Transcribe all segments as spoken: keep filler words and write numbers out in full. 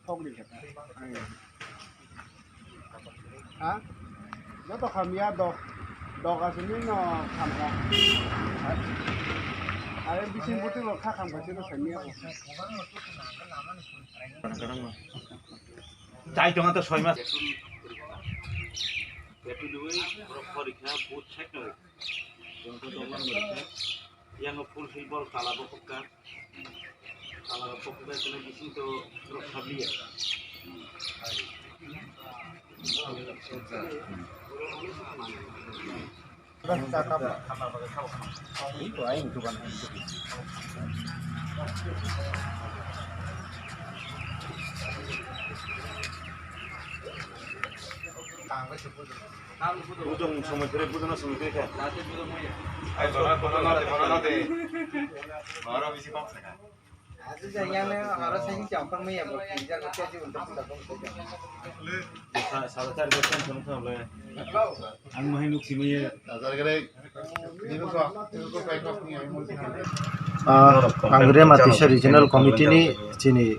Kok ni khe ta. Ha? Joto khamya dok, dok aswk ni no khamkha. Are bising buti lo kha khamkha sino khamya. Chai tonga to soi mas. Betu duwe, borok khorikha, but check no. Yang full fill borok tala bo khokka. Tala bo khokka, kene bising to borok khabliya. Bujong somoi kere, bujong somoi kere kha. Ai, bana, bana, bana, bana, bana, bisi kok sakha. Sa-, salo char bai tong tong tong le. Ang mahai nuk simi ye. Ah, ang Rema Tisa Regional Committee ni chini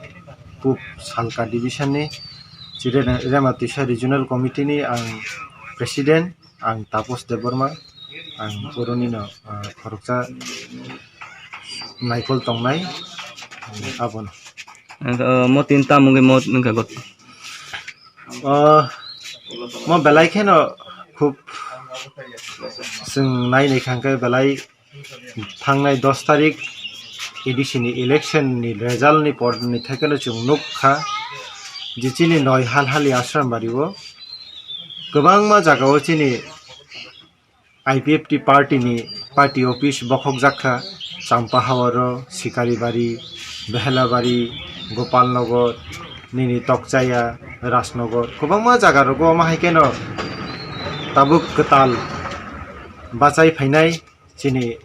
Pub Salka Division ni chini Rema Tisa Regional Committee ni ang President. Ang Tapos Debbarma, ang boroni no, ah, khoroksa naikol tongnai, ang abono. Ang, ah, mo tin tam wngwi mo wngkha got. Ah, mo belai kheno khub chwng nai nai khangkhe belai thangnai dos tarik A D C ni election ni result ni por ni thai kheno chwng nuk kha je chini noi hal hali Ashram Bari o kwbangma jaga o chini I P F T party ni party office bokhok jak kha, Champa Hawaro, Sikaribari, Behelabari, Gopalnagar, nini Tokchaya, Rajnagar, kwbangma jaga rogo omo hai kheno tabuk kwtal bachai phainai chini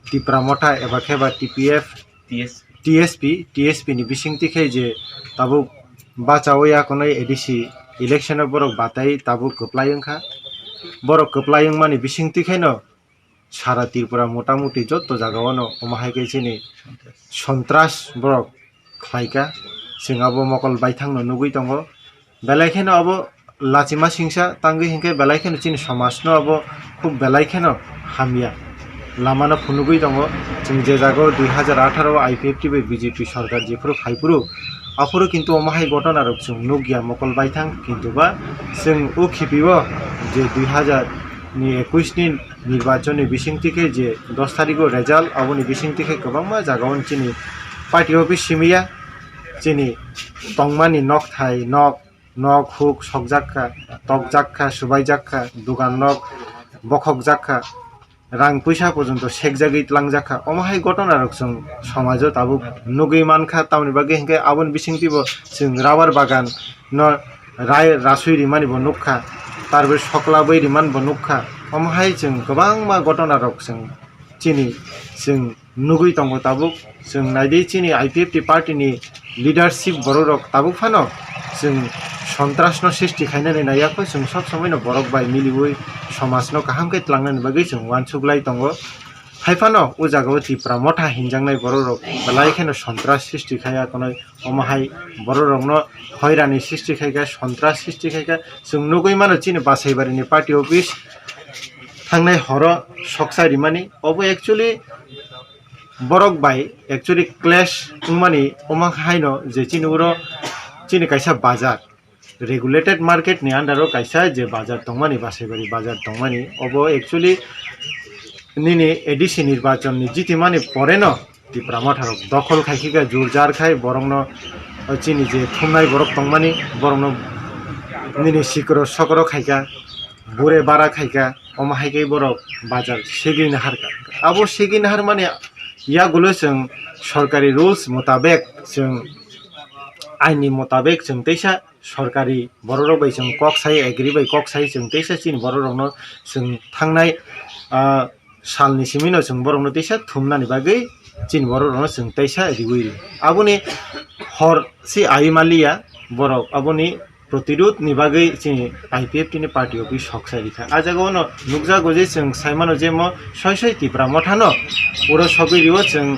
Tipra Motha eba khe ba T P F, T S P. T S P, T S P ni bisingtwi khe je tabuk bachaui akonai A D C election o borok batai tabuk kwplai wngkha. Borok kwplai wngmani bisingtwi kheno sara Tripura motamuti jotto jaga o no omo hai khe chini sontras borok khlaika, chwng abo mokol baithang no nugui tongo. Belai kheno abo lachima singsa tangwi hinkhe belai kheno chini somaj no abo khub belai kheno hamya lama no phunugui tongo. Chwng je jaga o dui hajar atharo o I P F T bai B J P sorkar jephuru phaiphuru aphuru kintu omo hai gotona rok chwng nukya mokol baithang, kintu ba chwng o khipi o je dui hajar ni ekwis ni nirbachon ni bisingtwi khe je dos tarik o result aboni bisingtwi khe kwbangma jaga o chini party office simiya chini tongmani nokthai nok nok huk sokjak kha, tokjak kha, subaijak kha, dugan nok bokhokjak kha, rang puisa porjonto sekjagwi tlangjak kha. Omo hai gotona rok chwng somajo tabuk nugwi mankha, tamoni bagwi hinkhe aboni bisingtwi bo chwng rubber bagan no rai rasui rimani bo nukha, tarpore soklabwi rimani bo nukha. Omo hai chwng kwbangma gotona rok chwng chini chwng nugwi tongo tabuk. Chwng naidi chini I P F T party ni leadership borok rok tabuk phano chwng sontras no srishti khainani naiya kho, chwng sob somoi no borok bai miliwi somaj no kaham khe tlangnani bagwi chwng uansuk lai tongo. Hai phano o jaga o Tipra Motha hinjaknai borok rok belai kheno sontras srishti khaiya, kono omo hai borok rok no hoirani srishti khaikha, sontras srishti khaikha. Chwng nugwi mano chini Basaibari ni party office thangnai horo soksa rimani. Obo actually borok bai actually clash wngmani omo haino je chini oro chini kaisa bazar, regulated market ni under o kaisa je bazar tongmani, Basaibari bazar tongmani, obo actually nini A D C nirbachon ni jitimani pore no Tipra Motha rok dokhol khai khe jur jar khai borok no, o chini je thumnai borok tongmani borok no nini sikro sokro khaikha, bure bara khaikha, omo hai khe borok bazar segwi naharkha. Abo segwi naharmani yagulo chwng sorkari rules motabek, chwng ain ni motabek chwng teisa sorkari borok rok bai chwng kok sai, agree bai kok sai, chwng teisa chini borok rok no chwng thangnai, ah, salni simi no chwng borok no teisa thumnani bagwi chini borok rok no chwng teisa riwi ri. Aboni hor si ai maliya borok aboni protirud ni bagwi chini I P F T ni party office soksa rikha. A jaga o no nukjago je chwng saimano je mo soi soi Tipra Motha no oro sogwi rio chwng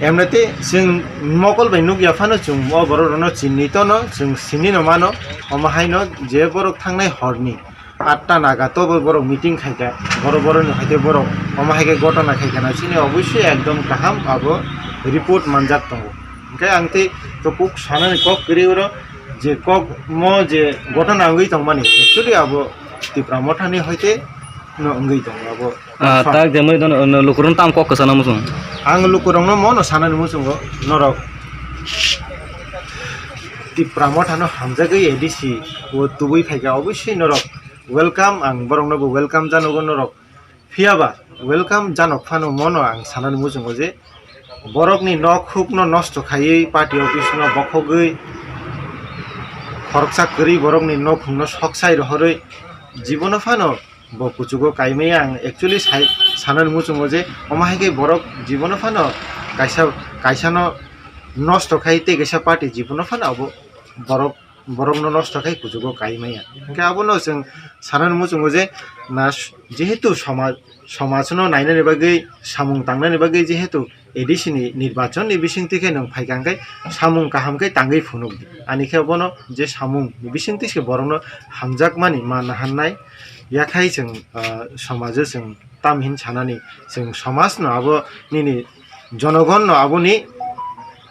Emnete chwng mokol bai nukya phano chwng o borok rokno chini tono, chwng sini no mano, omo haino je borok thangnai horni atta naga tobo borok meeting khaikha, borok borok ni haikhe borok omo haikhe gotona khaikha na chini obviously ekdom kaham abo report manjak tongo. Hwnkhe ang tei to kok sanani kok kwrwi oro je kok mo je gotona wngwi tongmani actually abo Tipra Mothani hoite no wngwi tongo abo. Ah, tak jemoi don, no, lukurok tam kok kwchana muchung. Ang lukurokno mono sanani muchungo norok Tipra Mothano hamjagwi A D C o tubui phaikha, obviously norok welcome, ang borokno bo welcome janogo norok. Phiyaba welcome janok phano mono ang sanani muchungo je borokni nok hukno nosto khaiwi party office no bokhogwi khoroksa kwrwi borokni nok hukno soksai rohorwi jibono phano bo kuchugo kaimaya ang actually sai sanani muchungo je omo hai khe borok jibono phano kaisa, kaisano nosto khai tei kaisa party jibono phano abo borok, borokno nosto khai kuchugo kaimaya. Hwnkhe abono chwng sanani muchungo je na jehetu somaj, somajno nainani bagwi samung tangnani bagwi jehetu A D C ni nirbachon ni bisingtwi khe nwng phaikha hwnkhe samung kaham khe tangwi phunukdi. Ani khe bono je samung ni bisingtwi se borokno hamjakmani ma nahannai yakhai chwng, ah, somajo chwng tam hin sanani chwng somajno abo nini jonogonno aboni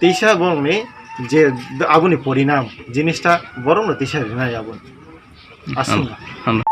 teisa borokni je aboni porinam jinista borokno teisa rinai aboni. Aswk. Ham-, ham-,